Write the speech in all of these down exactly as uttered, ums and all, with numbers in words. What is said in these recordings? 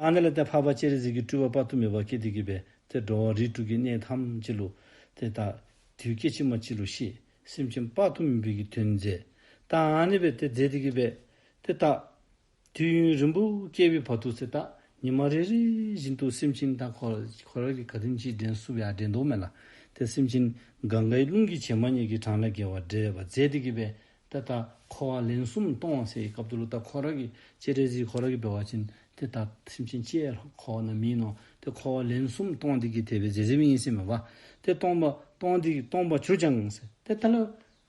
ཨ་ནི་ལས་ཏེ་འཕགས་པ་སྤྱན་རས་གཟིགས་ཀྱིས་སྤྲུལ་པ་དཔག་ཏུ་མེད་པ་བསྐྱེད་དེ་གི་སྦེ་ཏེ་འགྲོ་བ་རིགས་དྲུག་གི་གནས་ཐམས་ཅད་ལུ་ཏེ་ད་དུས་སྐད་ཅིག་མ་གཅིག་ལུ་གཤེགས། སེམས་ཅན་དཔག་ཏུ་མེད་པའི་གི་དོན་མཛད། ད་ཨ་ནི་སྦེ་ཏེ་མཛད་དེ་གི་སྦེ་ཏེ་ད་དུས་ཡུན་རིང་པོ་བསྐལ་པའི་བར་དུ་ཟེར་ད་ཉི་མ་རེ་རེ་བཞིན་དུ་སེམས་ཅན་ད་ཁོ་ཁོ་ར་གིས་ག་དེམ་ཅིག་འདྲེན་ཚུགས་པ་ཡང་འདྲེན་དོ་མས་ལགས། ཏེ་སེམས་ཅན་གངྒཱའི་ཀླུང་གི་བྱེ་མ་སྙེད་ཀྱི་གྲངས་ལས་བརྒལ་བ་འདྲེན་པ་མཛད་དེ་གི་སྦེ་ཏེ་ད་འཁོར་བ་ལན་གསུམ་སྟོང་བ་ཟེར་བའི་སྐབས་དེ་ལུ་ད་ཁོ་ར་གིས་སྤྱན་རས་གཟིགས་ཁོ་ར་གིས་འབད་བ་ཅིན་ཏེ་ད་སེམས་ཅན་ཅིག་འཁོར་བ་ནང་མི་ནོར་ཏེ་འཁོར་བ་ལན་གསུམ་སྟོང་སྟེ་གི་དེ་སྦེ་མཛད་མཛདཔ་ཨིན་ཟེར་མས་པ། ཏེ་སྟོང་པ་སྟོང་སྟེ་གི་སྟོང་པར་གྱུར་ཀྱང་ཟེར་ཏེ་ད་ལུ་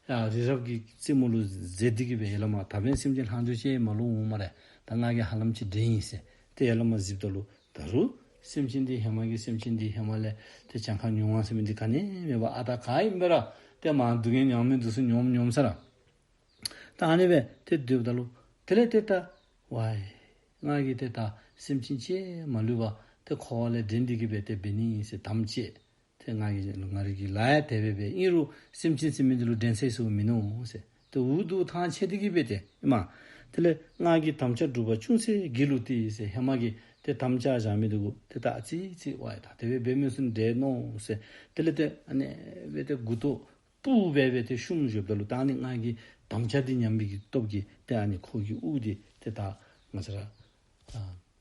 ཡ་རི་རབ་ཀྱི་རྩེ་མོ་ལུ་འཛེགས་ཏེ་གི་སྦེ་ཡར་ལས་མར་ད་འབདན་སེམས་ཅན་ལྷག་འདུ་ཅིག་མ་ལུས་འོང་སྨ་རེ། ད་ང་གིས་ཧ་ལམ་ཅིག་འདྲེན་ཡི་ཟེར་ཏེ་ཡར་ལས་མར་གཟིགསཔ་ད་ལུ་ད་རུང་སེམས་ཅན་འདི་ཧེ་མ་གི་སེམས་ཅན་འདི་ཧེ་མ་ལས་ཏེ་གྱངས་ཁ་ཉུང་བ་ཟེར་མི་འདི་ག་ནི་མེད་པར་ཨ་རྟག་ག་ཨིན་པས་ར། ཏེ་མར་སྡུག་བསྔལ་མྱོང་མི་འདི་ཚུ་མྱོང་མྱོང་ས་ར། ད་ཨ་ནི་སྦེ་ཏེ་སྡོདཔ་ད་ལུ་དེ་ལས་ཏེ་ད་ཝའི་ང་གིས་ཏེ་ད་སེམས་ཅན་ཅིག་མ་ལུས་པར་ཏེ་འཁོར་བ་ལས་འདྲེན་ཏེ་གི་སྦེ་ཏེ་འབད་ནི་ཨིན་ཟེར་དམ་བཅས། ཏེ་ང་གིས་ང་རའི་གི་ལཱ་ཡང་དེ་སྦེ་འབད་ཨིན་རུང་སེམས་ཅན་ཟེར་མི་འདི་ལུ་འདྲེན་ཚར་ཚརཝ་མིན་ནུག་ཟེར། ཏེ་འུ་སྡུག་ཐང་ཆད་དེ་གི་སྦེ་ཏེ་ཨིན་མས། དེ་ལས་ང་གིས་དམ་བཅའ་བསྒྲུབ་པ་ཅུང་ཟད་གྱིས་ལུས་ཏེ་ཟེར་ཧེ་མ་གི་ཏེ་དམ་བཅའ་བཞག་མི་འདི་གུ་ཏེ་ད་ཨ་ཙི་ཙི་ཝའི་ད་དེ་སྦེ་འབད་མི་ཚུ་འདྲེན་ནུག་ཟེར། དེ་ལས་ཏེ་ཨ་ནི་སྦེ་ཏེ་མགུ་ཏོ་སྤུབ་སྦེ་སྦེ་ཏེ་བཤུམ་བཞུགསཔ་ད་ལུ་ད་ཨ་ནི་ང་གིས་དམ་བཅའ་འདི་ཉམས་པའི་གི་སྟོབས་ཀྱིས་ཏེ་ཨ་ནི་ཁོ་གི་དབུགས་འདི་ཏེ་ད་ང་བཅས་ར་ཨ་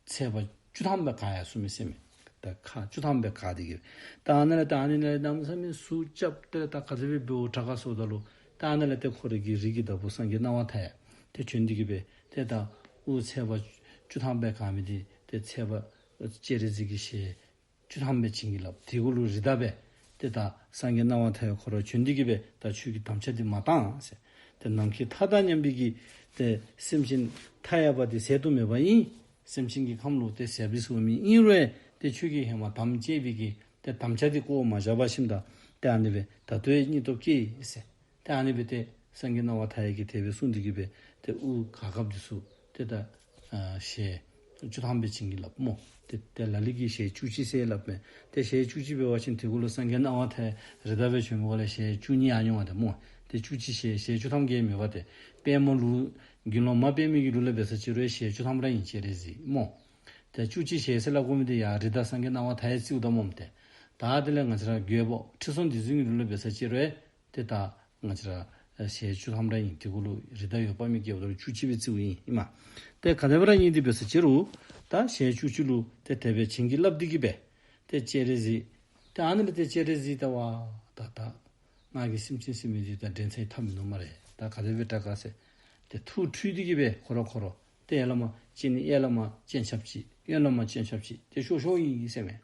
ཚེས་པ་བཅུ་ཐམ་སྦེ་འགག་ཡར་སོང་མི་ཟེར་མས། ད་ཁ་བཅུ་ཐམ་སྦེ་འགག་སྟེ་གི་ད་ཨ་ནི་ལས་ད་ཨ་ནི་ལས་གནམ་མེད་ས་མེད་ཟུག་རྐྱབ་སྟེ་ད་ག་དེ་སྦེ་འབདཝ་དྲག་ག་ཟེརཝ་ད་ལུ་ད་ཨ་ནི་ལས་ཏེ་ཁོ་རའི་གི་རིགས་ཀྱི་བདག་པོ་སངས་རྒྱས་སྣང་བ་མཐའ་ཡས་ཏེ་བྱོན་ཏེ་གི་སྦེ་ཏེ་ད་དབུགས་ཚེས་པ་བཅུ་ཐམ་སྦེ་འགག་མི་འདི་ཏེ་ཚེས་པ་སྤྱན་རས་གཟིགས་ཀྱི་ཞལ་བཅུ་ཐམ་སྦེ་བྱིན་གྱིས་བརླབས། དེ་གུ་ལུ་རིགས་བདག་སྦེ་ཏེ་ད་སངས་རྒྱས་སྣང་བ་མཐའ་ཡས་ཁོ་ར་བྱོན་ཏེ་གི་སྦེ་ད་ཁྱོད་ཀྱི་དམ་བཅའ་འདི་མ་བཏང་ཟེར། ཏེ་ནམ་མཁའི་མཐའ་དང་མཉམ་པའི་གི་ཏེ་སེམས་ཅན་མཐའ་ཡས་པ་འདི་ཟད་དུ་མེད་པ་ཨིན། སེམས་ཅན་གྱི་ཁམས་ལུ་ཏེ་ཟད་པའི་ཟེརཝ་མེན། ཨིན་རུང་ཏེ་ཁྱོད་ཀྱིས་ཧེ་མ་དམ་བཅས་པའི་གི་ཏེ་དམ་བཅའ་འདི་བཀོ་མ་བཞག་པར་ཞིནམ་ད་ཏེ་ཨ་ནི་སྦེ་ད་ལྟོ་ཡང་སྙིང་སྟོབས་བསྐྱེད་ཟེར། ཏེ་ཨ་ནི་སྦེ་ཏེ་སངས་རྒྱས་སྣང་བ་མཐའ་ཡས་ཀྱིས་དེ་སྦེ་གསུངས་ཏེ་གི་སྦེ་ཏེ་དབུགས་འགག་སྐབས་འདི་ཚུ་ཏེ་ད་ཨ་ཞལ་བཅུ་ཐམ་སྦེ་བྱིན་གྱིས་བརླབས་སྨོ། ཏེ་ཏེ་ལ་ལུ་གིས་ཞལ་བཅུ་གཅིག་ཟེར་སླབ་མས། ཏེ་ཞལ་བཅུ་གཅིག་འབད་བ་ཅིན་དེ་གུ་ལུ་སངས་རྒྱས་སྣང་བ་མཐའ་ཡས་རིགས་བདག་སྦེ་བྱོན་མི་གུ་ལས་ཞལ་བཅུ་གཉིས་ཡར་འགྱོཝ་ད་སྨོ། ཏེ་བཅུ་གཅིག་ཞལ་ཞལ་བཅུ་ཐམ་གྱི་མེད་པ་ཏེ་པདྨ་ལུ་དགེ་སློང་མ་པདྨའི་གི་ལུགས་ལས་འབད་ས་ཅིག་རུང་ཞལ་བཅུ་ཐམ་ར་ཨིན་སྤྱན་རས་གཟིགས་སྨོ། ཏེ་བཅུ་གཅིག་ཞལ་ཟེར་སླབ་དགོ་མི་འདི་ཡང་རིགས་བདག་སངས་རྒྱས་སྣང་བ་མཐའ་ཡས་རྩིཝ་ད་སྨོ་ཏེ། ད་དེ་ལས་ང་བཅས་ར་རྒྱལ་པོ་ཁྲི་སྲོང་ལྡེ་བཙན་གྱི་ལུགས་ལས་འབད་ས་ཅིག་རུང་ཏེ་ད་ང་བཅས་ར་ཞལ་བཅུ་ཐམ་ར་ཨིན། དེ་གུ་ལུ་རིགས་བདག་ཡོད་པ་མི་དགེ་བ་ལུ་བཅུ་གཅིག་སྦེ་རྩིཝ་ཨིན་ཨིན་མས། ཏེ་ག་དེ་སྦེ་ར་ཨིན་ཏེ་འབད་ས་ཅིག་རུང་ད་ཞལ་བཅུ་གཅིག་ལུ་ཏེ་དེ་སྦེ་བྱིན་གྱིས་བརླབས་ཏེ་གི་སྦེ་ཏེ་སྤྱན་རས་གཟིགས་ཏེ་ཨ་ནི་ལས་ཏེ་སྤྱན་རས་གཟིགས་ད་ཝའི་ད་ད་ང་གིས་སེམས་ཅན་ཟེར་མི་འདི་ད་འདྲེན་ཚར་ཐབས་མིན་ནུག་སྨ་རེ། ད་ག་དེ་སྦེ་དྲག་ག་ཟེར་ཏེ་ཐུགས་འཁྲུལ་ཏེ་གི་སྦེ་ཁོ་ར་ཁོ་ར་ཏེ་ཡར་ལས་མར་སྤྱན་ནི་གཡས་ལས་མར་སྤྱན་ཆབ་གཅིག་གཡོན་ལས་མར་སྤྱན་ཆབ་གཅིག་ཏེ་ཤོར་ཤོརཝ་ཨིན་ཟེར་མས།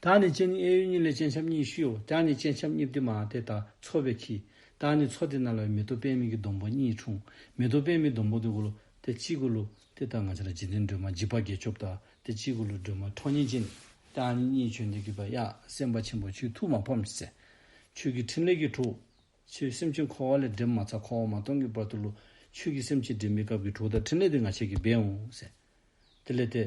ད་ཨ་ནི་སྤྱན་ནི་གཡས་གཡོན་གཉིས་ལས་སྤྱན་ཆབ་གཉིས་ཤོར། ད་ཨ་ནི་སྤྱན་ཆབ་གཉིས་འདི་མར་ཏེ་ད་མཚོ་སྦེ་འཁྱིལ། ད་ཨ་ནི་མཚོ་འདི་ནང་ལུ་མེ་ཏོག་པདྨའི་གི་སྡོང་པོ་གཉིས་འཁྲུངས། མེ་ཏོག་པདྨའི་སྡོང་པོ་འདི་གུ་ལུ་ཏེ་གཅིག་གུ་ལུ་ཏེ་ད་ང་བཅས་ར་རྗེ་བཙུན་སྒྲོལ་མ་འཇིགས་པ་བརྒྱད་སྐྱོབ་དང་ཏེ་གཅིག་གུ་ལུ་སྒྲོལ་མ་ཁྲོ་གཉེར་ཅན། ད་ཨ་ནི་གཉིས་བྱོན་ཏེ་གི་སྦེ་ཡ་སེམས་དཔའ་ཆེན་པོ་ཁྱོད་ཐུགས་མ་ཕམ་ཟེར། ཁྱོད་ཀྱི་ཕྲིན་ལས་ཀྱི་གྲོགས་ཁྱོད་སེམས་ཅན་འཁོར་བ་ལས་འདྲེན་མ་ཚར་འཁོར་བ་མ་སྟོངས་ཀྱི་བར་དུ་ལུ་ཁྱོད་ཀྱིས་སེམས་ཅན་འདྲེན་པའི་སྐབས་ཀྱི་གྲོགས་དང་ཕྲིན་ལས་འདི་ང་བཅས་ཀྱིས་འབད་འོང་ཟེར། དེ་ལས་ཏེ་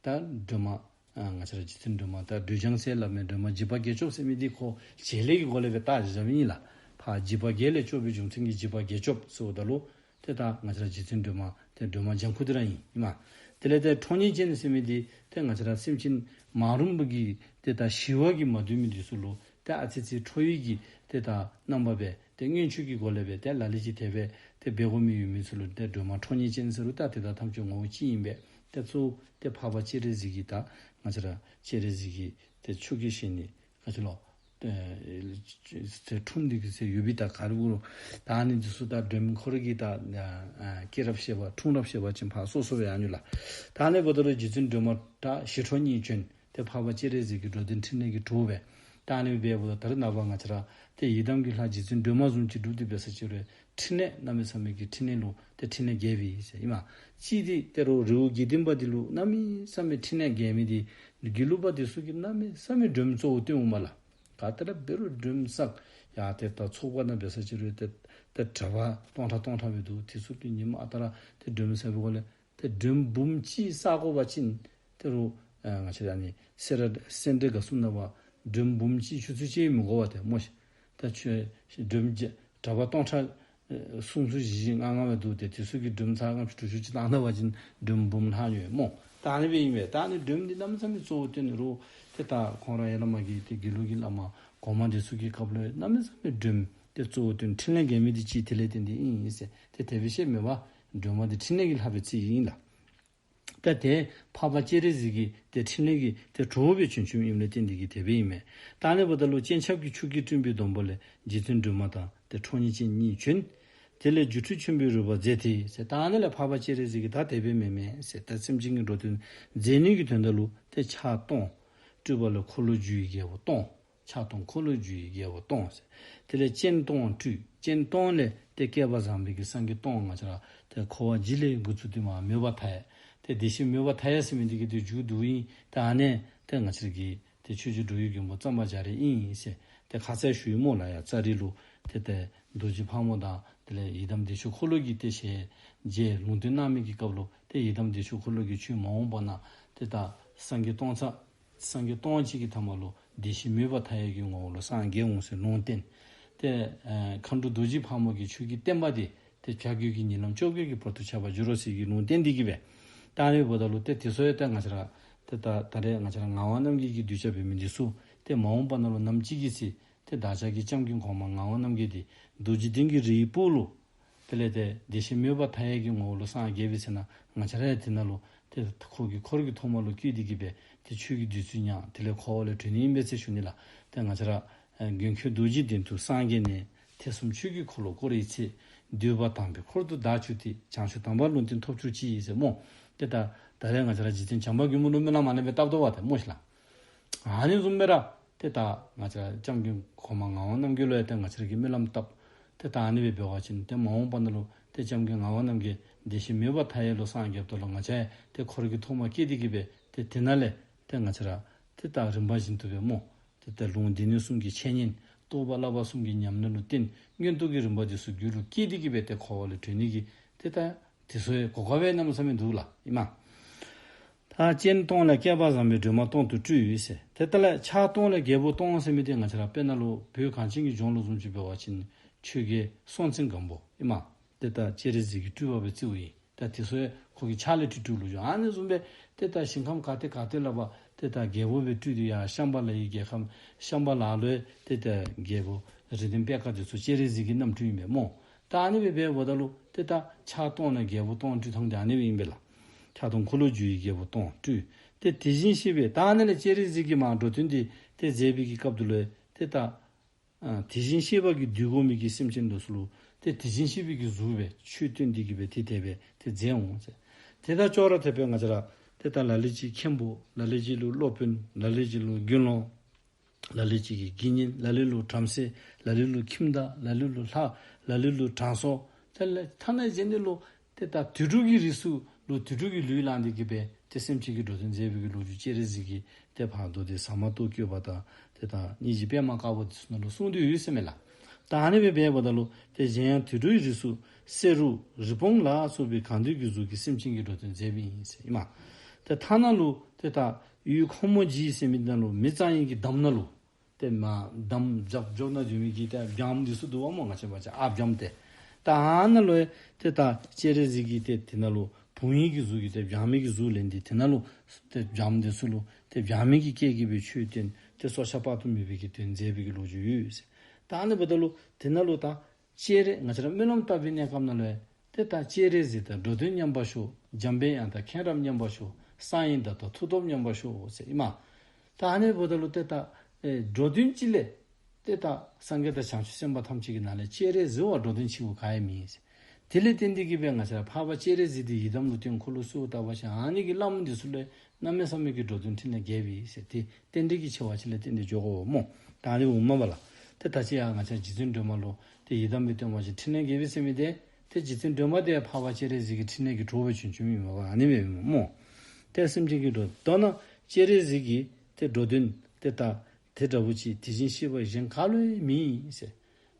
ད་སྒྲོལ་མ་ཨ་ང་བཅས་ར་རྗེ་བཙུན་སྒྲོལ་མ་ད་སྒྲོལ་ལྗང་ཟེར་སླབ་མི་སྒྲོལ་མ་འཇིགས་པ་བརྒྱད་སྐྱོབ་ཟེར་མི་འདི་ཁོ་བྱེད་ལས་ཀྱི་སྒོ་ལས་སྦེ་བཏགས་བཞག་བཞགཔ་ཨིན་ལགས། ཕར་འཇིགས་པ་བརྒྱད་ལས་སྐྱོབ་པའི་རྒྱུ་མཚན་གྱིས་འཇིགས་པ་བརྒྱད་སྐྱོབ་ཟེརཝ་ད་ལུ་ཏེ་ད་ང་བཅས་ར་རྗེ་བཙུན་སྒྲོལ་མ་ཏེ་སྒྲོལ་མ་ལྗང་ཁུ་འདི་ར་ཨིན་ཨིན་མས། དེ་ལས་ཏེ་ཁྲོ་གཉེར་ཅན་ཟེར་མི་འདི་ཏེ་ང་བཅས་ར་སེམས་ཅན་མ་རུངས་པ་གི་ཏེ་ད་ཞི་བ་གིས་མ་འདུལ་མི་འདི་ཚུ་ལུ་ཏེ་ཨ་ཙི་ཙི་ཁྲོ་བའི་གི་ཏེ་ད་རྣམ་པ་སྦེ་ཏེ་མངོན་སྤྱོད་ཀྱི་སྒོ་ལས་སྦེ་ཏེ་ལ་ལུ་ཅིག་དེ་སྦེ་ཏེ་འབད་དགོ་མི་ཡོད་མི་ཚུ་ལུ་ཏེ་སྒྲོལ་མ་ཁྲོ་གཉེར་ཅན་ཟེར་རུང་ད་དེ་དག་ཐམས་ཅད་ངོ་བོ་གཅིག་ཨིན་པས། ཏེ་གཙོ་བོ་ཏེ་འཕགས་པ་སྤྱན་རས་གཟིགས་ཀྱི་ད་ང་བཅས་ར་སྤྱན་རས་གཟིགས་ཀྱི་ཏེ་ཆོས་ཀྱི་ཞལ་ནི་ག་ཅི་ལོ། ཏེ་ཏེ་འཁྲུངས་ཏེ་གི་ཟེར་ཡོད་པའི་ད་ག་རུ་གུ་རུ་ད་ཨ་ནི་འདི་ཚུ་ད་སྒྲོལ་མ་ཁོ་ར་གི་ད་ཨ་ཨ་སྐྱེས་རབས་བཤད་པ་འཁྲུངས་རབས་བཤད་པ་ཅིན་ཕར་སོ་སོ་སྦེ་ཨ་ནི་ལགས། ད་ཨ་ནི་འབདཝ་ད་ལུ་རྗེ་བཙུན་སྒྲོལ་མ་ད་ཞི་ཁྲོ་གཉིས་བྱོན། ཏེ་འཕགས་པ་སྤྱན་རས་གཟིགས་ཀྱི་འགྲོ་དོན་ཕྲིན་ལས་ཀྱི་གྲོགས་སྦེ་ད་ཨ་ནི་སྦེ་འབདཝ་ད་ད་རེས་ནངས་པ་ང་བཅས་ར་ཏེ་ཡི་དམ་གྱི་ལྷ་རྗེ་བཙུན་སྒྲོལ་མ་བཟུམ་ཅིག་སྒྲུབ་སྟེ་འབད་ས་ཅིག་རུང་ཕྲིན་ལས་གནམ་མེད་ས་མེད་ཀྱི་ཕྲིན་ལས་ལུ་ཏེ་ཕྲིན་ལས་རྒྱས་པའི་ཟེར་ཨིན་མས། གཅིག་འདི་ཏེ་རོགས་རི་བོ་དགེ་ལྡན་པ་འདི་ལུ་གནམ་མེད་ས་མེད་ཕྲིན་ལས་རྒྱས་མི་འདི་དགེ་ལུགས་པ་འདི་ཚུ་གིས་གནམ་མེད་ས་མེད་སྒྲོལ་མ་གཙོ་བོ་བཏོན་འོང་མས་ལགས། ག་ཏེ་ར་འབད་རུང་སྒྲོལ་མ་བསགས། ཡ་ཏེ་ད་ཚོགས་པ་ནང་འབད་ས་ཅིག་རུང་ཏེ་ཏེ་གྲྭ་པ་སྟོང་ཕྲག་སྟོང་ཕྲག་སྦེ་འདུག། དེ་ཚུ་གིས་ཉིནམ་ཨ་རྟག་ར་ཏེ་སྒྲོལ་མ་བསགས་པའི་སྒོ་ལས་ཏེ་སྒྲོལ་མ་འབུམ་གཅིག་བསག་དགོ་པ་ཅིན་ཏེ་རོགས་ཨ་ང་བཅས་ཨ་ནི་སེ་ར་སེ་འབྲས་དགའ་གསུམ་ནང་པ་སྒྲོལ་མ་འབུམ་གཅིག་ཆུ་ཚོད་གཅིག་མི་དགོ་པས་ཏེ་སྨོ་ཤིག། ད་ཁྱོད་སྒྲོལ་མ་གྲྭ་པ་སྟོང་ཕྲག་ཨེ་སུམ་ཅུ་བཞི་བཞི་ལྔ་ལྔ་སྦེ་འདུག། ཏེ་དེ་ཚུ་གིས་སྒྲོལ་མ་ཚར་ལྔ་བཅུ་དྲུག་ཅུ་ཅིག་བཏང་ད་པ་ཅིན་སྒྲོལ་མ་འབུམ་ལྷག་ནི་ཡོད་སྨོ། ད་ཨ་ནི་སྦེ་ཨིན་པས། ད་ཨ་ནི་སྒྲོལ་མ་འདི་གནམ་མེད་ས་མེད་གཙོ་བོ་བཏོན་རུང་ཏེ་ད་ཁོང་ར་ཡ་བླ་མ་གི་ཏེ་དགེ་ལུགས་ཀྱི་བླ་མ་གོང་མ་འདི་ཚུ་གི་སྐབས་ལུ་གནམ་མེད་ས་མེད་སྒྲོལ་མ་འདི་གཙོ་བོ་བཏོན་འཕྲིན་ལས་རྒྱས་མི་འདི་ཅིག་དེ་ལས་བརྟེན་ཏེ་ཨིན་ཟེར་ཏེ་དེ་སྦེ་བཤད་མི་འབད། སྒྲོལ་མ་འདི་འཕྲིན་ལས་ཀྱི་ལྷ་སྦེ་བརྩི་ཨིན་ལགས། ད་ཏེ་འཕགས་པ་སྤྱན་རས་གཟིགས་ཀྱི་ཏེ་འཕྲིན་ལས་ཀྱི་ཏེ་གྲོགས་སྦེ་བྱོན་བྱོནམ་ཨིནམ་ལས་བརྟེན་ཏེ་གིས་དེ་སྦེ་ཨིན་མས། ད་ཨ་ནི་འབདཝ་ད་ལུ་སྤྱན་ཆབ་ཀྱི་ཆུ་སྐྱེས་བསྐྲུན་པའི་སྡོང་པོ་ལས་རྗེ་བཙུན་སྒྲོལ་མ་དང་ཏེ་ཁྲོ་གཉེར་ཅན་གཉིས་བྱོན། དེ་ལས་སྒྱུ་འཕྲུལ་ཆེན་པོའི་རོལ་པ་མཛད་དེ་ཟེར། ད་ཨ་ནི་ལས་འཕགས་པ་སྤྱན་རས་གཟིགས་ཀྱིས་ད་དེ་སྦེ་མེན་མས་ཟེར། ད་སེམས་ཅན་གྱི་འགྲོ་དོན་མཛད་ནི་གི་དོན་དག་ལུ་ཏེ་ཕྱག་སྟོང་། སྤྲུལ་པ་ལས་འཁོར་ལོས་སྒྱུར་བའི་རྒྱལ་པོ་སྟོང་། ཕྱག་སྟོང་འཁོར་ལོས་སྒྱུར་བའི་རྒྱལ་པོ་སྟོང་ཟེར། དེ་ལས་སྤྱན་སྟོང་སྤྲུལ། སྤྱན་སྟོང་ལས་ཏེ་བསྐལ་པ་བཟང་པོའི་གི་སངས་རྒྱས་སྟོང་ང་བཅས་ར་ཏེ་འཁོར་བ་འཇིག་ལས་འགོ་བཙུགས་ཏེ་མ་མོས་པ་མཐའ་ཡས། ཏེ་བདེ་གཤེགས་མོས་པ་མཐའ་ཡས་ཟེར་མི་འདི་གི་ཏེ་མཇུག་བསྡུ་ཨིན། ཏེ་ཨ་ནི་ཏེ་ང་བཅས་ར་གི་ཏེ་ཆོས་རྗེ་འགྲོ་བའི་མགོན་པོ་གཙང་པ་རྒྱ་རས་ཨིན་ཟེར་ཏེ་ཁ་ཙ་ཞུ་ཡི་སྨོ་ལགས། ཡ་ཙ་རི་ལུ་ཏེ་ཏེ་རྡོ་རྗེ་ཕག་མོ་དང་དེ་ལས་ཡི་དམ་བདེ་མཆོག་འཁོར་ལོ་གི་ཏེ་ཞལ་མཇལ་ལུང་བསྟན་གནང་མི་གི་སྐབས་ལུ་ཏེ་ཡི་དམ་བདེ་མཆོག་འཁོར་ལོ་གིས་ཁྱོད་མ་འོངས་པ་ན་ཏེ་ད་སངས་རྒྱས་སྟོང་ཚ་སངས་རྒྱས་སྟོང་གཅིག་གི་ཐ་མ་ལུ་བདེ་གཤེགས་མོས་པ་མཐའ་ཡས་ཀྱི་ངོ་བོ་ལུ་སངས་རྒྱས་འོང་ཟེར་ལུང་བསྟན། ཏེ་ཨེ་མཁའ་འགྲོ་རྡོ་རྗེ་ཕག་མོ་གིས་ཁྱོད་ཀྱི་བསྟན་པ་འདི་ཏེ་བྱ་རྒོད་ཀྱི་ཉིན་ལམ་བཅོ་བརྒྱད་ཀྱི་བར་དུ་ཁྱབ་པར་འགྱུར་རོ་ཟེར་གྱི་ལུང་བསྟན་འདི་གིས་སྦེ། ད་ཨ་ནི་འབདཝ་ད་ལུ་ཏེ་དེ་ཚུ་ཡང་ཏེ་ང་བཅས་ར་ཏེ་ད་ད་རེས་ང་བཅས་ར་ངག་དབང་རྣམ་རྒྱལ་གྱིས་གདུལ་བྱ་འབད་མི་འདི་ཚུ་ཏེ་མ་འོངས་པ་ན་ལུ་ནམ་ཅིག་གི་ཚེ་ཏེ་བདག་ཅག་གི་སྐྱབས་མགོན་གོང་མ་ངག་དབང་རྣམ་རྒྱལ་འདི་རྡོ་རྗེ་གདན་གྱི་རིའི་སྤོ་ལུ་དེ་ལས་ཏེ་བདེ་གཤེགས་མོས་པ་མཐའ་ཡས་ཀྱི་ངོ་བོ་ལུ་སངས་རྒྱས་པའི་ཚེ་ན་ང་བཅས་ར་ཡང་དེ་ནང་ལུ་ཏེ་ཁོ་གི་འཁོར་གྱི་ཐོག་མ་ལུ་བསྐྱོད་དེ་གིས་སྦེ་ཏེ་ཆོས་ཀྱི་བདུད་རྩི་མྱང་དེ་ལས་འཁོར་བ་ལས་གྲོལ་ནི་ཨིན་པས་ཟེར་ཞུ་ནི་ལགས། ཏེ་ང་བཅས་ར་ཨེ་མགོན་ཁྱོད་རྡོ་རྗེ་གདན་དུ་སངས་རྒྱས་ནས། ཐེག་གསུམ་ཆོས་ཀྱི་འཁོར་ལོ་བསྐོར་བའི་ཚེ། འདུས་པ་དམ་པའི་འཁོར་དུ་བདག་གྱུར་ཏེ། བྱང་ཆུབ་དམ་པར་ལུང་བསྟན་ཐོབ་གྱུར་ཅིག་ཟེར་སྨོ། ཏེ་ད་ད་རེས་ང་བཅས་ར་རྗེ་བཙུན་བྱམས་པ་མགོན་པོ་ལུ་སྨོན་ལམ་ཨ་ནི་སྦེ་བཏབ་དོ་བ་ཏེ་སྨོ་ཤིག་ལགས། ཨ་ནི་བཟུམ་སྦེ་ར་ཏེ་ད་ང་བཅས་ར་སྐྱབས་མགོན་གོང་མ་ངག་དབང་རྣམ་རྒྱལ་ལུ་ཡང་ཏེ་ང་བཅས་ར་གིས་སྨོན་ལམ་བཏབ། ཏེ་ད་ཨ་ནི་སྦེ་འབད་བ་ཅིན་ཏེ་མ་འོངས་པ་ན་ལུ་ཏེ་སྐྱབས་མགོན་ངག་དབང་རྣམ་རྒྱལ་བདེ་གཤེགས་མོས་པ་མཐའ་ཡས་ལུ་སངས་རྒྱསཔ་ད་ལུ་ང་བཅས་ཡང་ཏེ་འཁོར་གྱི་ཐོག་མ་སྐྱེས་ཏེ་གིས་སྦེ་ཏེ་དེ་ནང་ལས་ཏེ་ང་བཅས་ར་ཏེ་ད་རིམ་པ་བཞིན་དུ་སྦེ་སྨོ། ཏེ་ད་ལུང་སྡེ་སྣོད་གསུམ་གྱི་འཆད་ཉན། རྟོགས་པ་བསླབ་པ་གསུམ་གྱི་ཉམས་ལེན་ལུ་བརྟེན། མངོན་རྟོགས་ཀྱི་རིམ་པ་འདི་ཚུ་རྒྱུད་ལུ་སྐྱེས་ཏེ་གིས་སྦེ་ཏེ་འཁོར་བ་ལས་གྲོལ་ནི་གི་ཏེ་ད་དེ་ཚུ་ཡང་གོ་སྐབས་སྦེ་གནམ་མེད་ས་མེད་འདུག་ལགས་ཨིན་མས། ད་སྤྱན་སྟོང་ལས་བསྐལ་པ་བཟང་པོའི་སྒྲོན་མ་སྟོང་དུ་སྤྲུལ་ཟེར། ཏེ་ད་ལས་ཕྱག་སྟོང་ལས་རྒྱལ་པོ་སྟོང་ཟེར་མི་འདི་ང་བཅས་ར་དཔེར་ན་ལུ་བོད་གངས་ཅན་གྱི་ལྗོངས་ལུ་བཟུམ་ཅིག་འབད་བ་ཅིན་ཆོས་རྒྱལ་སྲོང་བཙན་སྒམ་པོ་ཨིན་མས། ཏེ་ད་སྤྱན་རས་གཟིགས་ཀྱི་སྤྲུལ་པ་སྦེ་བརྩིཝ་ཨིན། ད་དེ་ཚུ་ཡང་ཁོ་གི་ཕྱག་ལས་སྤྲུལ་སྤྲུལཝ་ལུ་འགྱོ། ཨ་ནི་བཟུམ་སྦེ་ཏེ་ད་ཞིང་ཁམས་ག་ཏེ་ག་ཏེ་ལུ་འབད་ཏེ་ད་རྒྱལ་པོ་སྦེ་སྤྲུལ་ཏེ་ཡར་ཤམ་བྷ་ལ་ཡི་རྒྱལ་ཁམས་ཤམ་བྷ་ལ་ལུ་ཡང་ཏེ་ད་རྒྱལ་པོ་རིགས་ལྡན་པད་དཀར་འདི་ཚུ་སྤྱན་རས་གཟིགས་ཀྱི་རྣམ་སྤྲུལ་ཨིན་པས་སྨོ། ད་ཨ་ནི་སྦེ་འབདཝ་ད་ལུ་ཏེ་ད་ཕྱག་སྟོང་ལས་རྒྱལ་པོ་སྟོང་སྤྲུལ་ཐངས་འདི་ཨ་ནི་སྦེ་ཨིན་པས་ལགས། ཕྱག་སྟོང་འཁོར་ལོས་སྒྱུར་བའི་རྒྱལ་པོ་སྟོང་སྤྲུལ། ཏེ་དེ་བཞིན་གཤེགས་པའི་ད་ཨ་ནི་ལས་སྤྱན་རས་གཟིགས་ཀྱིས་མར་འགྲོ་དོན་འདི་ཏེ་མཛད་པའི་གི་སྐབས་དེ་ལུ་ཏེ་ད་ཨ་དེ་བཞིན་གཤེགས་པ་གིས་འདུལ་དགོ་མི་གི་སེམས་ཅན་འདི་ཚུ་ལུ་ཏེ་དེ་བཞིན་གཤེགས་པའི་གི་གཟུགས་སྦེ་ཆོས་སྟོན་ཏེ་གིས་སྦེ་ཏེ་དེ་སྦེ་ཏེ་མཛད་འོང་ཟེར། ཏེ་ད་ཅོག་ར་འཐདཔ་སྦེ་ང་བཅས་ར་ཏེ་ད་ལ་ལུ་ཅིག་མཁན་པོ། ལ་ལུ་ཅིག་ལུ་སློབ་དཔོན། ལ་ལུ་ཅིག་ལུ་དགེ་སློང་། ལ་ལུ་ཅིག་གིས་དགེ་བསྙེན། ལ་ལུ་ལུ་བྲམ་ཟེ། ལ་ལུ་ལུ་ཁྱིམ་བདག། ལ་ལུ་ལུ་ལྷ། ལ་ལུ་ལུ་དྲང་སྲོང་། ཏེ་ལས་ཐ་ན་གཞན་འདི་ལུ་ཏེ་ད་དུད་འགྲོ་གི་རིགས་སུ་ལུ་དུད་འགྲོ་གི་ལུས་བླངས་ཏེ་གིས་སྦེ་ཏེ་སེམས་ཅན་གྱི་འགྲོ་དོན་མཛད་པའི་གི་ལོ་རྒྱུས་སྤྱན་རས་གཟིགས་ཀྱིས་ཏེ་ཕར་མདོ་སྡེ་ཟ་མ་ཏོག་བཀོད་པ་དང་ཏེ་ད་སྙིང་རྗེ་པདྨ་དཀར་པོ་འདི་ཚུ་ནང་ལུ་གསུངས་ཏེ་ཡོད་ཟེར་མས་ལགས། ད་ཨ་ནི་སྦེ་འབདཝ་ད་ལུ་ཏེ་གཞན་ཡང་དུད་འགྲོའི་རིགས་སུ་བསེ་རུ་རི་བོང་ལ་སོགས་པའི་གང་འདུལ་གྱི་གཟུགས་ཀྱིས་སེམས་ཅན་གྱི་འགྲོ་དོན་མཛད་པ་ཨིན་ཟེར་ཨིན་མས། ཏེ་ཐ་ན་ལུ་ཏེ་ད་ཡུལ་ཁོ་མོ་བཞི་ཟེར་མི་ནང་ལུ་མི་གཙང་ཡིན་གྱི་འདམ་ནང་ལུ་ཏེ་མར་འདམ་རྒྱབ་རྒྱབ་ནང་འགྱོ་མི་གི་ཏེ་སྦྱངམ་འདི་ཚུ་འདུག་པ་སྨོ། ང་བཅས་འབད་བ་ཅིན་ཨ་སྦྱངམ་ཏེ། ད་ཨ་ནཱ་ལུ་ཡང་ཏེ་ད་སྤྱན་རས་གཟིགས་ཀྱིས་ཏེ་དེ་ནང་ལུ་བུང་ཡིད་ཀྱི་གཟུགས་ཀྱིས་ཏེ་སྦྱང་མི་གི་གཟུགས་ལེན་ཏེ་དེ་ནང་ལུ་ཏེ་སྦྱངམ་འདི་ཚུ་ལུ་ཏེ་སྦྱང་མི་གི་སྐད་ཀྱིས་སྦེ་ཆོས་སྟོན་ཏེ་སྲོག་ཆགས་དཔག་ཏུ་མེད་པའི་གི་དོན་མཛད་པའི་གི་ལོ་རྒྱུས་ཡོད་ཟེར། ད་ཨ་ནི་འབདཝ་ད་ལུ་དེ་ནང་ལུ་ད་སྤྱན་རས་ང་བཅས་ར་སྨོན་ལམ་བཏབ་པའི་གནས་སྐབས་ནང་ལུ་ཡང་ཏེ་ད་སྤྱན་རས་གཟིགས་དང་འགྲོ་དོན་མཉམ་པར་ཤོག། འཇམ་པའི་དབྱངས་དང་མཁྱེན་རབ་མཉམ་པར་ཤོག། གསང་བའི་བདག་དང་མཐུ་སྟོབས་མཉམ་པར་ཤོག་ཟེར་ཨིན་མས། ད་ཨ་ནི་འབདཝ་ད་ལུ་ཏེ་ད་ཨེ་འགྲོ་དོན་ཅིག་ལས་ཏེ་ད་སངས་རྒྱས་དང་བྱང་ཆུབ་སེམས་དཔའ་ཐམས་ཅད་ཀྱི་ནང་ལས་སྤྱན་རས་གཟིགས་པ་འགྲོ་དོན་ཆེ་བོ་ག་ཡང་མེད་ཟེར། དེ་ལས་བརྟེན་ཏེ་གིས་སྦེ་ང་བཅས་ར་འཕགས་པ་སྤྱན་རས་གཟིགས་འདི་ཡི་དམ་ལུ་བརྟེན་འཁོར་ལོ་བསུ་བ་བཏབ་པ་ཅིན་ཨ་ནི་གི་བླམ་འདི་ཚུ་ལས་གནམ་མེད་ས་མེད་ཀྱི་འགྲོ་དོན་འཕྲིན་ལས་རྒྱས་པའི་ཟེར་ཏེ་རྟེན་འབྲེལ་གྱི་ཆེ་བ་ཅིག་ལས་བརྟེན་ཏེ་འགྱོ་དགོ་སྨོ། ད་ཨ་ནི་འོང་མས་པ་ལགས། ཏེ་ད་ཅི་ཡང་ང་བཅས་རྗེ་བཙུན་སྒྲོལ་མ་ལུ་ཏེ་ཡི་དམ་སྦེ་བསྟེན་པ་ཅིན་འཕྲིན་ལས་རྒྱས་པའི་ཟེར་མི་འདི་ཏེ་རྗེ་བཙུན་སྒྲོལ་མ་འདི་འཕགས་པ་སྤྱན་རས་གཟིགས་ཀྱི་འཕྲིན་ལས་ཀྱི་གྲོགས་སྦེ་བྱོན་བྱོནམ་ཨིན་མས་པ། ཨ་ནི་སྦེ་ཨིན་མས་སྨོ། ཏེ་སེམས་ཅན་གྱི་འགྲོ་དོན་ན་སྤྱན་རས་གཟིགས་ཀྱི་ཏེ་འགྲོ་དོན་ཏེ་ད་དེ་འདྲ་བོ་ཅིག་དེ་བཞིན་གཤེགས་པ་གཞན་ག་ལུ་ཡང་མེད་ཟེར།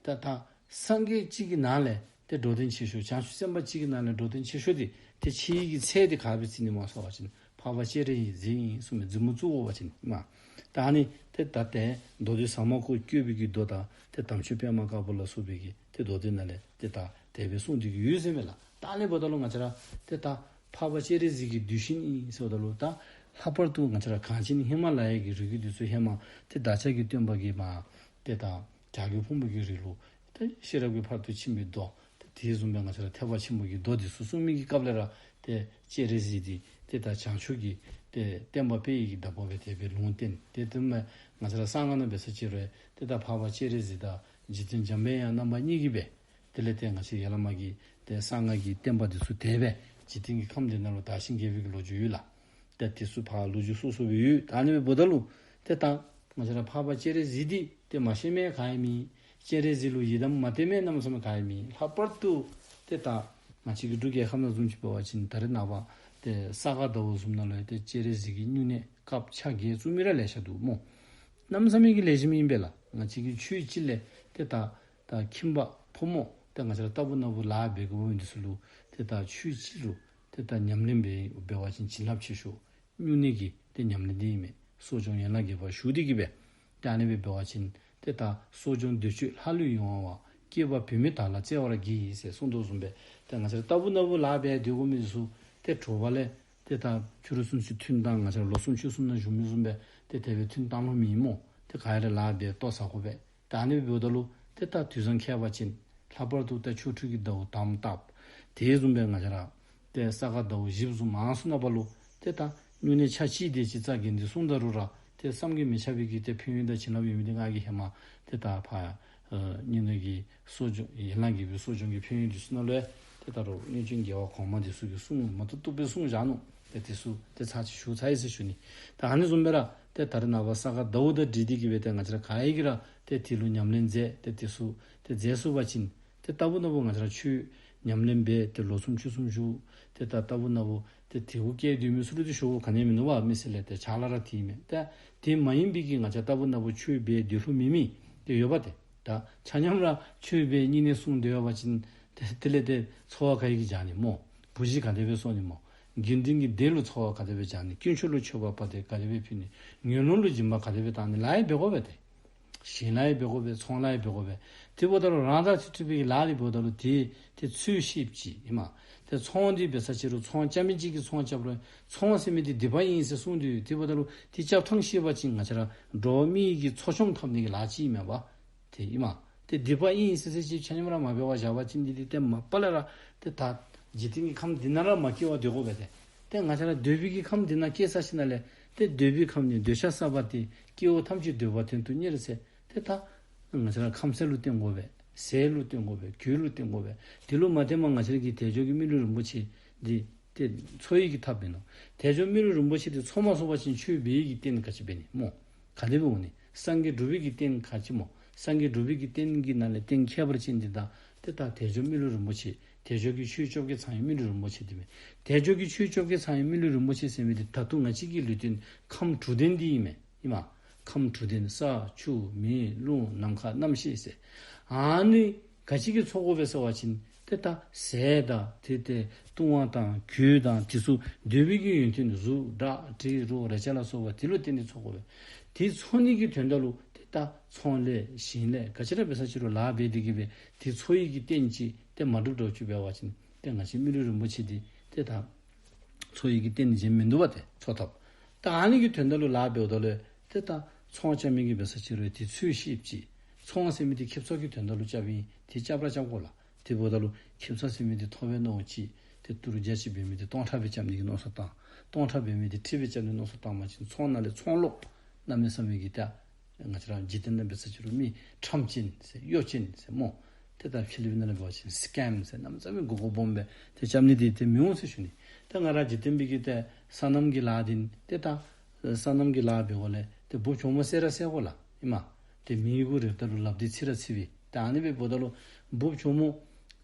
ད་ད་སངས་རྒྱས་གཅིག་གི་ནང་ལས་ཏེ་འགྲོ་དོན་ཆེ་ཤོས་བྱང་ཆུབ་སེམས་དཔའ་གཅིག་གི་ནང་ལས་འགྲོ་དོན་ཆེ་ཤོས་འདི་ཏེ་ཆེ་བའི་གི་ཚད་འདི་ག་སྦེ་བརྩི་ནི་སྨོ་ཟེར་བ་ཅིན་འཕགས་པ་སྤྱན་རས་གཟིགས་ཨིན་གསུངས་མི་མཛུབ་མོ་བཙུགས་འོང་བ་ཅིན་ཨིན་མས། ད་ཨ་ནི་ཏེ་ད་ཏེ་མདོ་སྡེ་ཟ་མ་ཏོག་བཀོད་པའི་གི་མདོ་དང་ཏེ་དམ་ཆོས་པདྨ་དཀར་པོ་ལ་སོགས་པའི་གི་ཏེ་མདོ་སྡེ་ནང་ལས་ཏེ་ད་དེ་སྦེ་གསུངས་ཏེ་གི་ཡོད་ཟེར་མས་ལགས། ད་ཨ་ནི་འབདཝ་ད་ལུ་ང་བཅས་ར་ཏེ་ད་ འཕགས་པ་སྤྱན་རས་གཟིགས་ཀྱི་གདུལ་ཞིང་ཨིན་ཟེརཝ་ད་ལུ་ད་ལྷག་པར་དུ་ང་བཅས་ར་གངས་ཅན་ཧི་མ་ལ་ཡ་གི་རི་རྒྱུད་འདི་ཚུ་ཧེ་མ་ཏེ་བདག་ཅག་གི་སྟོན་པ་གིས་མ་ཏེ་ད་བྱ་རྒོད་ཕུང་པོ་གི་རི་ལུ་ཏེ་ཤེས་རབ་ཀྱི་ཕ་རོལ་ཏུ་ཕྱིན་པའི་མདོ་ཏེ་དེ་བཟུམ་སྦེ་ང་བཅས་ར་ཐེག་པ་ཆེན་པོ་གི་མདོ་འདི་ཚུ་གསུང་མི་གི་སྐབས་ལས་ར་ཏེ་སྤྱན་རས་གཟིགས་འདི་ཏེ་ད་བྱང་ཕྱོགས་ཀྱི་ཏེ་བསྟན་པ་སྤེལ་ནི་གི་བདག་པོ་སྦེ་དེ་སྦེ་ལུང་བསྟན། ཏེ་དེ་མ་ང་བཅས་ར་གསང་སྔགས་ནང་འབད་ས་ཅིག་རུང་ཏེ་ད་འཕགས་པ་སྤྱན་རས་གཟིགས་དང་འཇིག་རྟེན་འཇམ་དཔལ་དབྱངས་རྣམ་པ་གཉིས་ཀྱིས་སྦེ་དེ་ལས་ཏེ་ང་བཅས་ཡར་ལས་མར་གྱི་ཏེ་གསང་སྔགས་ཀྱི་བསྟན་པ་འདི་ཚུ་དེ་སྦེ་འཇིག་རྟེན་གྱི་ཁམས་འདི་ནང་ལུ་དར་ཞིང་རྒྱས་པའི་གི་ལོ་རྒྱུས་ཡོད་ལགས། ཏེ་དེ་ཚུ་ཕར་ལོ་རྒྱུས་སོ་སོ་སྦེ་ཡོད། ད་ཨ་ནི་སྦེ་འབདཝ་ད་ལུ་ཏེ་ད་ང་བཅས་ར་འཕགས་པ་སྤྱན་རས་གཟིགས་འདི་ཏེ་མ་ཤེས་མི་ག་ཡང་མེད། སྤྱན་རས་གཟིགས་ལུ་ཡི་དམ་མ་བསྟེན་མི་གནམ་མེད་ས་མེད་ག་ཡང་མེད། ལྷག་པར་དུ་ཏེ་ད་ང་བཅས་ཀྱི་འབྲུག་རྒྱལ་ཁབ་ནང་བཟུམ་ཅིག་འབད་བ་ཅིན་ད་རེས་ནངས་པ་ཏེ་ས་ག་ཟླཝ་བཟུམ་ནང་ལུ་ཡང་ཏེ་སྤྱན་རས་གཟིགས་ཀྱི་སྨྱུང་གནས་དཀརཔོ་ཕྱག་བརྒྱད་བཙུགས་མི་ར་ལེ་ཤ་འདུག་སྨོ། གནམ་མེད་ས་མེད་ཀྱི་ལེགས་ཤོམ་ཨིན་པས་ལགས། ང་བཅས་ཀྱི་ཆོས་སྤྱི་ལས་ཏེ་ད་ད་ཁྱིམ་པ་ཕོ་མོ་ཏེ་ང་བཅས་ར་རྟག་བུ་ན་བུ་ལཱ་འབད་དགོ་མི་འདི་ཚུ་ལུ་ཏེ་ད་ཆོས་སྤྱི་ལུ་ཏེ་ད་ཉམས་ལེན་འབད་འབད་བ་ཅིན་བྱིན་རླབས་ཆེ་ཤོས་སྨྱུང་གནས་ཀྱི་ཏེ་ཉམས་ལེན་འདི་ཨིན་མས། གསོ་སྦྱོང་ཡན་ལག་བརྒྱད་པ་ཞུ་སྟེ་གི་སྦེ་ཏེ་ཨ་ནི་སྦེ་འབད་བ་ཅིན་ཏེ་ད་གསོ་སྦྱོང་འདོད་སྤྱོད་ལྷ་ལུ་ཡིད་འོང་བ་སྐྱེས་པ་བུད་མེད་དག་ལ་བརྩེ་བར་བགྱི་ཟེར་གསུངས་དོ་བཟུམ་སྦེ་ཏེ་ང་བཅས་ར་རྟག་བུ་ན་བུ་ལཱ་འབད་སྡོད་དགོ་མི་ཚུ་ཏེ་དྲོ་པ་ལས་ཏེ་ད་ཕྱི་རུ་སུན་སུ་ཐུན་བཏང་ང་བཅས་ར་ལོ་གསུམ་ཕྱོགས་གསུམ་ནང་བཞུགས་མི་བཟུམ་སྦེ་ཏེ་དེ་སྦེ་ཐུན་བཏང་ལོང་མེད་སྨོ། ཏེ་ག་ཡ་ར་ལཱ་འབད་ལྟོ་ཟ་དགོ་པས། ད་ཨ་ནི་འབདཝ་ད་ལུ་ཏེ་ད་དུས་བཟང་ཁྱད་པར་ཅན་ལྷག་པར་དུ་ཏེ་ཆོ་འཕྲུལ་གྱི་ཟླཝ་དམ་བཏགས་དེ་བཟུམ་སྦེ་ང་བཅས་ར་ཏེ་ས་ག་ཟླཝ་བཞི་བཟུམ་མང་སུ་ནང་པ་ལུ་ཏེ་ད་སྨྱུང་གནས་ཆ་གཅིག་དེ་ཅིག་རྩ་འགེངས་ཏེ་གསུངས་ད་རུང་ར་ཏེ་བསམ་གྱིས་མི་ཁྱབ་པའི་གི་ཏེ་ཕན་ཡོན་དང་བྱིན་རླབས་ཡོད་མི་འདི་ང་གིས་ཧེ་མ་ཏེ་ད་ཕར་ཨ་སྨྱུང་གནས་ཀྱི་གསོ་སྦྱོང་ཡན་ལག་བརྒྱད་པའི་གསོ་སྦྱོང་གི་ཕན་ཡོན་འདི་ཚུ་ནང་ལུ་ཡང་ཏེ་ད་རུང་སྔོན་བྱོན་རྒྱལ་བ་གོང་མ་འདི་ཚུ་གིས་གསུངས་མ་ཏོག་ཏོ་སྦེ་གསུངས་བཞག་ནུག། ཏེ་དེ་ཚུ་ཏེ་ཚར་ཅིག་ཞུ་ཚར་ཡི་ཟེར་ཞུ་ནི། ད་ཨ་ནི་བཟུམ་སྦེ་ར་ཏེ་ད་རེས་ནངས་པ་ས་ག་ཟླཝ་དང་འབྲེལ་ཏེ་གི་སྦེ་ཏེ་ང་བཅས་ར་ག་ཡི་གིས་ར་ཏེ་དེ་ལུ་ཉམས་ལེན་མཛད་དེ་དེ་ཚུ་ཏེ་མཛད་ཚུགས་པ་ཅིན་ཏེ་རྟག་བུ་ན་བུ་ང་བཅས་ར་ཆོས་ཉམས་ལེན་འབད་དེ་ལོ་གསུམ་ཕྱོགས་གསུམ་བཞུགས། ཏེ་ད་རྟག་བུ་ན་བུ་ཏེ་དེ་གུ་སྐྱེས་སྡོད་མི་ཚུ་ལུ་ཏེ་ཞུ་དགོཔ་ག་ནི་ཡང་མིན་ནུག་པ། མི་ཚེ་ལས་ཏེ་ཕྱག་ལཱ་ར་དེ་ཨིན་མས། ཏེ་དེ་མ་ཡིན་པའི་གི་ང་བཅས་རྟག་བུ་ན་བུ་ཆོས་འབད་སྡོད་ལོང་མེད་མི་ཏེ་ཡོད་པ་ཏེ། ད་ཆ་མཉམ་ར་ཆོས་འབད་བསྙེན་གནས་བསྲུང་སྡོད་པ་ཅིན་ཏེ་དེ་ལས་ཏེ་འཚོ་བ་ག་གིས་བྱ་ནི་སྨོ། བུ་གཞི་ག་དེ་སྦེ་གསོ་ནི་སྨོ། དགེ་འདུན་གྱི་སྡེ་ལུ་འཚོ་བ་ག་དེ་སྦེ་བྱ་ནི། དཀོན་མཆོག་ལུ་མཆོད་པ་དཔའ་དེ་ག་དེ་སྦེ་ཕུལ་ནི། ངན་སློང་ལུ་སྦྱིན་པ་ག་དེ་སྦེ་བཏང་ནི། ལཱ་ཡང་འབད་དགོ་པས་ཏེ། ཞིང་ལཱ་ཡང་འབད་དགོ་པས། ཚོང་ལཱ་ཡང་འབད་དགོ་པས། དེ་འབདཝ་ད་ལུ་རང་དང་མཐུན་པའི་གི་ལཱ་འདི་འབདཝ་ད་ལུ་ཏེ་ཏེ་ཚོད་ཤེསཔ་ཅིག་ཨིན་མས། ཏེ་ཚོང་འདི་འབད་ས་ཅིག་རུང་ཚོང་རྐྱབ་མི་ཅིག་གིས་ཚོང་རྐྱབ་རུང་ཚོང་ཟེར་མི་འདི་སྡིག་པ་ཨིན་ཟེར་གསུངས་ཏེ་ཡོད། དེ་འབདཝ་ད་ལུ་ཏེ་རྐྱབ་ཐངས་ཤེས་པ་ཅིན་ང་བཅས་ར་འགྲོ་བ་མི་ཡི་གི་འཚོ་སྐྱོང་འཐབ་ནི་གི་ལཱ་ཅིག་ཨིན་མས་པ། ཏེ་ཨིན་མས། ཏེ་སྡིག་པ་ཨིན་ཟེར་ཟེར་ཅིག་ཆ་མཉམ་ར་མ་འབད་བར་བཞག་པ་ཅིན་འདི་འདི་ཏེ་མ་པ་ལས་ར་ཏེ་ད་འཇིག་རྟེན་གྱི་ཁམས་འདི་ནང་ར་མ་སྐྱེ་བར་སྡོད་དགོ་པས་ཏེ། ཏེ་ང་བཅས་ར་འདོད་པའི་གི་ཁམས་འདི་ནང་སྐྱེ་ཚར་ཞིནམ་ལས་ཏེ་འདོད་པའི་ཁམས་ནི་འདོད་ཆགས་ཟག་པ་སྟེ། སྐྱེ་བོ་ཐམས་ཅད་འདོད་པ་དོན་དུ་གཉེར་ཟེར། ཏེ་ད་ང་བཅས་ར་ཁམས་ཟས་ལུ་བརྟེན་དགོ་པས། ཟས་ལུ་བརྟེན་དགོ་པས། གོས་ལུ་བརྟེན་དགོ་པས། དེ་ལུ་མ་བརྟེན་པར་ང་བཅས་ར་གི་དལ་འབྱོར་གྱི་མི་ལུས་རིན་པོ་ཆེ་འདི་ཏེ་འཚོ་ཡི་གི་ཐབས་མིན་ནུག། དལ་འབྱོར་མི་ལུས་རིན་པོ་ཆེ་འདི་འཚོ་མ་ཚུགས་པ་ཅིན་ཆོས་འབད་ཡི་གི་རྟེན་ག་ཅི་འབད་ནི་སྨོ། ག་དེ་སྦེ་འོང་ནི། སངས་རྒྱས་སྒྲུབ་པའི་གི་རྟེན་ག་ཅི་སྨོ། སངས་རྒྱས་སྒྲུབ་པའི་གི་རྟེན་གྱི་ནང་ལས་རྟེན་ཁྱད་པར་ཅན་འདི་ད་ཏེ་ད་དལ་འབྱོར་མི་ལུས་རིན་པོ་ཆེ། དལ་འབྱོར་གྱི་ཆོས་བཅོ་བརྒྱད་ཚང་བའི་མི་ལུས་རིན་པོ་ཆེ་འདི་མས། དལ་འབྱོར་གྱི་ཆོས་བཅོ་བརྒྱད་ཚང་བའི་མི་ལུས་རིན་པོ་ཆེ་ཟེར་མི་འདི་ད་ལྟོ་ང་བཅས་ཀྱི་ལུས་རྟེན་ཁམས་དྲུག་ལྡན་འདི་ཨིན་མས། ཨིན་མས། ཁམས་དྲུག་ལྡན་ས་ཆུ་མེ་རླུང་ནམ་མཁའ་རྣམ་ཤེས་ཟེར། ཨ་ནི་ག་ཅི་གིས་འཚོ་དགོ་པས་ཟེར་བ་ཅིན་ཏེ་ད་ཟས་དང་ཏེ་ཏེ་བཏུང་བ་དང་གོས་དང་དེ་ཚུ་འདོད་པའི་གི་ཡོན་ཏན་གཟུགས་སྒྲ་དྲི་རོ་རེག་བྱ་ལ་སོགས་པ་དེ་ལུ་བརྟེན་ཏེ་འཚོ་དགོ་པས། དེ་འཚོ་ནི་གི་དོན་དག་ལུ་ཏེ་ད་ཚོང་ལས་ཞིང་ལས་ག་ཅི་ར་འབད་ས་ཅིག་རུང་ལཱ་འབད་དེ་གི་སྦེ་དེ་འཚོ་ཡི་གི་རྟེན་ཅིག་ཏེ་མ་སྒྲུབ་འགྱོ་ཅི་འབད་བ་ཅིན་ཏེ་ང་བཅས་མི་ལུས་རིན་པོ་ཆེ་འདི་ཏེ་ད་འཚོ་ཡི་གི་རྟེན་གཞན་མིན་འདུག་པ་ཏེ་འཚོ་ཐབས། ད་ཨ་ནི་གི་དོན་དག་ལུ་ལཱ་འབདཝ་ད་ལུ་ཏེ་ད་ཚོང་རྐྱབ་མི་གིས་འབད་ས་ཅིག་རུང་དེ་ཚོད་ཤེསཔ་ཅིག། ཚོང་ཟེར་མི་འདི་ཁེབ་སང་གི་དོན་དག་ལུ་རྐྱབ་ཨིན། དེ་རྐྱབ་ར་རྐྱབ་དགོ་ལགས། དེ་འབདཝ་ད་ལུ་ཁེབ་སང་ཟེར་མི་འདི་ཐོབ་པའི་མནོ་ཅིག་ཏེ་ཏི་རུ་བརྒྱ་ཅིག་འབད་མི་འདི་སྟོང་ཕྲག་སྦེ་རྐྱབ་ནི་གི་མནོ་བསམ་བཏང་། སྟོང་ཕྲག་འབད་མི་འདི་ཁྲི་སྦེ་རྐྱབ་ནི་མནོ་བསམ་བཏང་པ་ཅིན་ཚོང་ནང་ལས་ཚོང་ལོག་གནམ་མེད་ས་མེད་ཀྱི་ད་ང་བཅས་ར་འཇིག་རྟེན་ནང་འབད་ས་ཅིག་རུང་མི་ཁྲམ་ཅན་ཟེར་གཡོ་ཅན་ཟེར་སྨོ། ཏེ་ད་ཕྱི་གླིང་པའི་ནང་ལུ་འབད་བ་ཅིན་སི་ཀེམ་ཟེར་གནམ་མེད་ས་མེད་མགུ་སྐོར་སྦོམ་སྦེ་ཏེ་རྐྱབ་ནི་འདི་ཏེ་མི་འོང་ཟེར་ཞུ་ནི། ད་ང་ར་འཇིག་རྟེན་པའི་གི་ཏེ་སོ་ནམ་གྱི་ལཱ་འདི་ཏེ་ད་སོ་ནམ་གྱི་ལཱ་འབད་དགོཔ་ལས་ཏེ་འབུཔ་གྱོག་མོ་བསད་ར་བསད་དགོ་ལགས། ཨིན་མས། ཏེ་མེ་གུ་རེགཔ་ད་ལུ་ལགཔ་འདི་ཚིག་ར་ཚིག་པས། ཏེ་ཨ་ནི་སྦེ་འབདཝ་ད་ལུ་འབུཔ་གྱོག་མོ་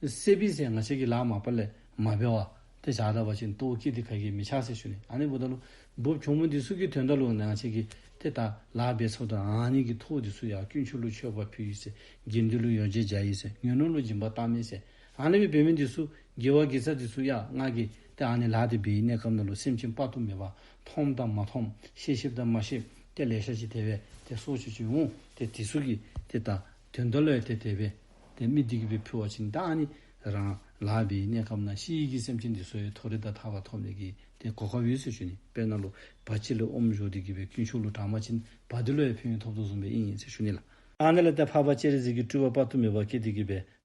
བསད་པའི་ཟེར་ང་བཅས་ཀྱིས་ལཱ་མ་པ་ལས་མ་འབད་བར་ཏེ་བཞག་ད་པ་ཅིན་ལྟོཝ་བཀྱེས་ཏེ་ག་གིས་མི་ཆག་ཟེར་ཞུ་ནི། ཨ་ནི་འབདཝ་ད་ལུ་འབུཔ་གྱོག་མོ་འདི་ཚུ་གི་དོན་དག་ལུ་ང་བཅས་ཀྱིས་ཏེ་ད་ལཱ་འབད་ཚརཝ་ད་ཨ་ནི་གི་ཐོག་འདི་ཚུ་ཡང་དཀོན་མཆོག་ལུ་མཆོད་པ་ཕུལ་ཡི་ཟེར། དགེ་འདུན་ལུ་ཡོན་བརྗེ་བྱ་ཡི་ཟེར། ངན་སློང་ལུ་སྦྱིན་པ་གཏང་མི་ཟེར། ཨ་ནི་སྦེ་འབད་མི་འདི་ཚུ་དགེ་བ་དགེ་རྩ་འདི་ཚུ་ཡང་ང་གིས་ཏེ་ཨ་ནི་ལཱ་འདི་འབད་བའི་གནས་སྐབས་ནང་ལུ་སེམས་ཅན་དཔག་ཏུ་མེད་པ་མཐོངམ་དང་མ་མཐོངམ་ཤེས་ཤེསཔ་དང་མ་ཤེསཔ་ཏེ་ལེ་ཤ་ཅིག་དེ་སྦེ་ཏེ་སྲོག་ཆགས་ཅིག་འོང་། ཏེ་དེ་ཚུ་གི་ཏེ་ད་དོན་དག་ལུ་ཡང་ཏེ་དེ་སྦེ་ཏེ་མི་འདི་གིས་སྦེ་ཕུལ་བ་ཅིན་ད་ཨ་ནི་རང་ ལཱ་འབད་བའི་གནས་སྐབས་ནང་ཤི་ཡི་གི་སེམས་ཅན་འདི་ཚུ་ཡང་མཐོ་རིས་དང་ཐར་པ་ཐོབ་ནི་གི་ཏེ་གོ་སྐབས་ཡོད་ཟེར་ཞུ་ནི། དཔེར་ན་ལུ་བ་ཅིག་ལུ་ཨོམ་བཞོ་སྟེ་གི་སྦེ་དཀོན་མཆོག་ལུ་དྲངས་པ་ཅིན་བ་འདི་ལུ་ཡང་ཕན་ཡོན་ཐོབ་དོ་བཟུམ་སྦེ་ཨིན་ཟེར་ཞུ་ནི་ལགས། ཨ་ནི་ལས་ཏེ་འཕགས་པ་སྤྱན་རས་གཟིགས་ཀྱི་སྤྲུལ་པ་དཔག་ཏུ་མེད་པ་བསྐྱེད་དེ་གི་སྦེ་